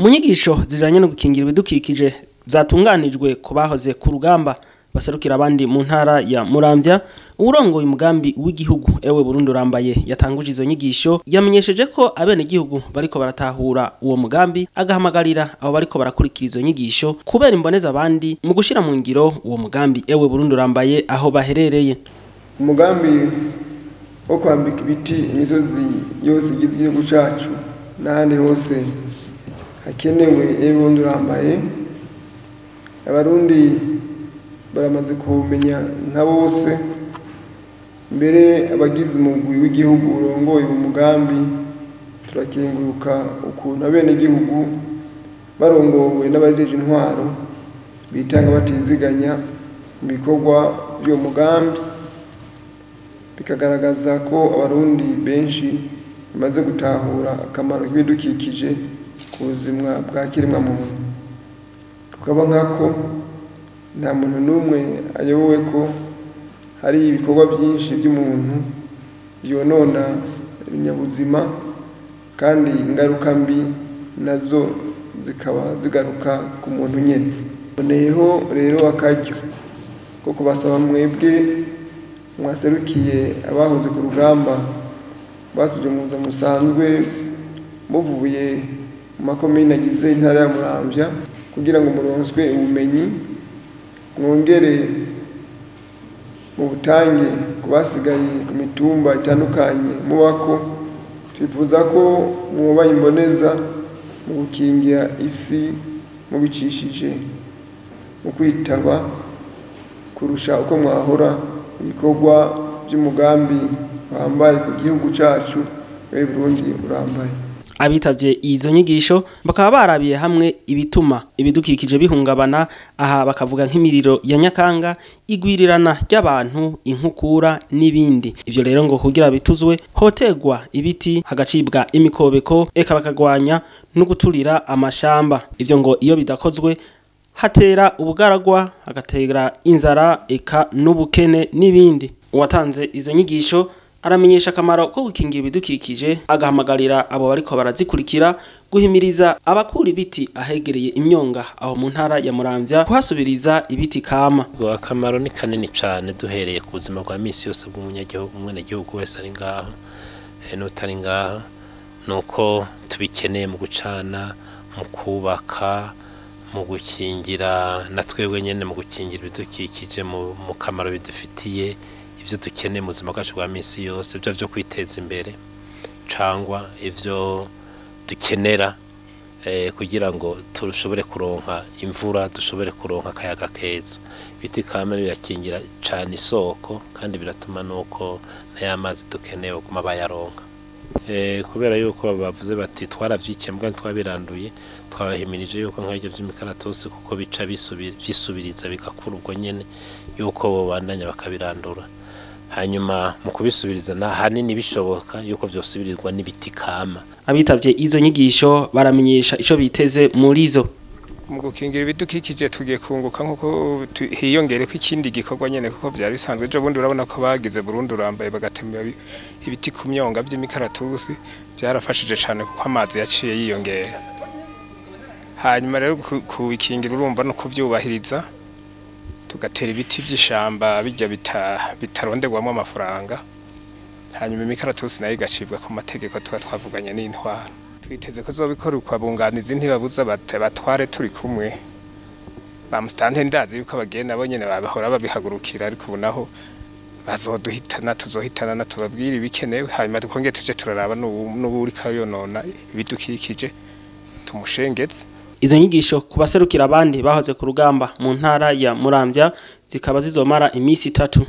Mu nyigisho zijanye no gukingira ibidukikije zatunganijwe ku bahoze ku rugamba baserukira abandi mu ntara ya Muramvya, uwurongoye umugambi w'igihugu Ewe Burundi Urambaye yatanguje izo nyigisho yamenyesheje ko abenegihugu bariko baratahura uwo mugambi, agahamagarira abo bariko barakurikira izo nyigisho kubera imboneza abandi mu gushira mu ngiro uwo mugambi Ewe Burundi Urambaye aho baherereye. Umugambi wo kwambika ibiti imisozi yose igize igihugu cacu n'ahandi hose hakenewe Ewe Burundi Urambaye, Abarundi baramaze kumenya nka bose. Mbere abagize umugwi w'igihugu urongoye uwo mugambi turakenguruka ukuntu abenegihugu barongowe n'abajeje intwaro bitanga batiziganya mu bikorwa by'uwo mugambi, bikagaragaza ko Abarundi benshi bamaze gutahura akamaro k'ibidukikije ku buzima bwa kiremwamuntu. Tukaba nkako nta muntu n'umwe ayobowe ko hari ibikorwa byinshi by'umuntu byonona ibinyabuzima, kandi ingaruka mbi nazo zikaba zigaruka ku muntu nyene. Boneyeho rero akaryo ko kubasaba mwebwe mwaserukiye abahoze ku rugamba basubije mu buzima musanzwe muvuye mu makomine agize intara ya Muramvya, kugira ngo muronswe ubumenyi mwongere mu butange ku basigaye ku mitumba itandukanye mubako. Twifuza ko mwoba imboneza mu gukingira isi mubicishije mu kwitaba kurusha uko mwahora ibikorwa by'umugambi wambaye ku gihugu cacu Ewe Burundi Urambaye. Abitavye izo nyigisho bakaba barabiye hamwe ibituma ibidukikije bihungabana, aha bakavuga nk'imiriro ya nyakanga, igwirirana ry'abantu, inkukura n'ibindi. Ivyo rero ngo kugira bituzwe hotegwa ibiti, hagacibwa imikobeko, eka bakagwanya no guturira amashamba. Ivyo ngo iyo bidakozwe hatera ubugaragwa, hagatera inzara, eka n'ubukene n'ibindi. Uwatanze izo nyigisho aramenyesha akamaro ko gukingira ibidukikije, agahamagarira abo bariko barazikurikira guhimiriza abakura ibiti ahegereye imyonga aho mu ntara ya Muramvya kuhasubiriza ibiti kama. Akamaro ni kanini cane duhereye ku buzima bwa misi yose bw'umunyagihugu, umwenegihugu wese ari ngaho n'utari ngaho, nuko tubikeneye mu gucana, mu kubaka, mu gukingira na twebwe nyene, mu gukingira ibidukikije, mu kamaro bidufitiye ivyo dukeneye mu buzima bwacu bwa misi yose, byo vyo kwiteza imbere cangwa ivyo dukenera kugira ngo dushobore kuronka imvura, dushobore kuronka akayaga keza. Ibiti kama birakingira cane isoko, kandi biratuma nuko n'aya mazi dukeneye baguma bayaronka. Kubera yuko bavuze bati twaravyikiye mbwa twabiranduye, twabahimirije yuko nk'ivyo vy'imikaratusi kuko bica vyisubiriza bigakura ubwo nyene, yuko bobandanya bakabirandura. Hanyuma mu kubisubiriza na hanini bishoboka yuko vyosubirizwa n'ibiti kama. Abitavye izo nyigisho baramenyesha ico biteze muri zo. Mu gukingira ibidukikije tugiye kunguka nkuko hiyongere ko ikindi gikorwa nyene, kuko vyari bisanzwe. Ejo bundi urabona ko bagize Burundi Urambaye bagatema ibiti ku myonga vy'imikaratusi, byarafashije cane kuko amazi yaciye yiyongera. Hanyuma rero kubikingira urumva no kuvyubahiriza, tugatera ibiti vy'ishamba bijya bitaronderwamo amafaranga, hanyuma imikaratusi nayo igacibwa ku mategeko tuba twavuganye n'intwaro. Twiteze ko zobikora ukabunganizi ntibabuza batware turi kumwe. Ba mustante ndazi yuko abagenda nabo nyene babahora babihagurukira, ariko ubu naho bazoduhitana, tuzohitana na tubabwira ibikenewe, hanyuma dukongere tuje turaraba n'uwuri kayonona ibidukikije tumushengeze. Izo nyigisho kubaserukira abandi bahoze ku rugamba mu ntara ya Muramvya zikaba zizomara imisi 3.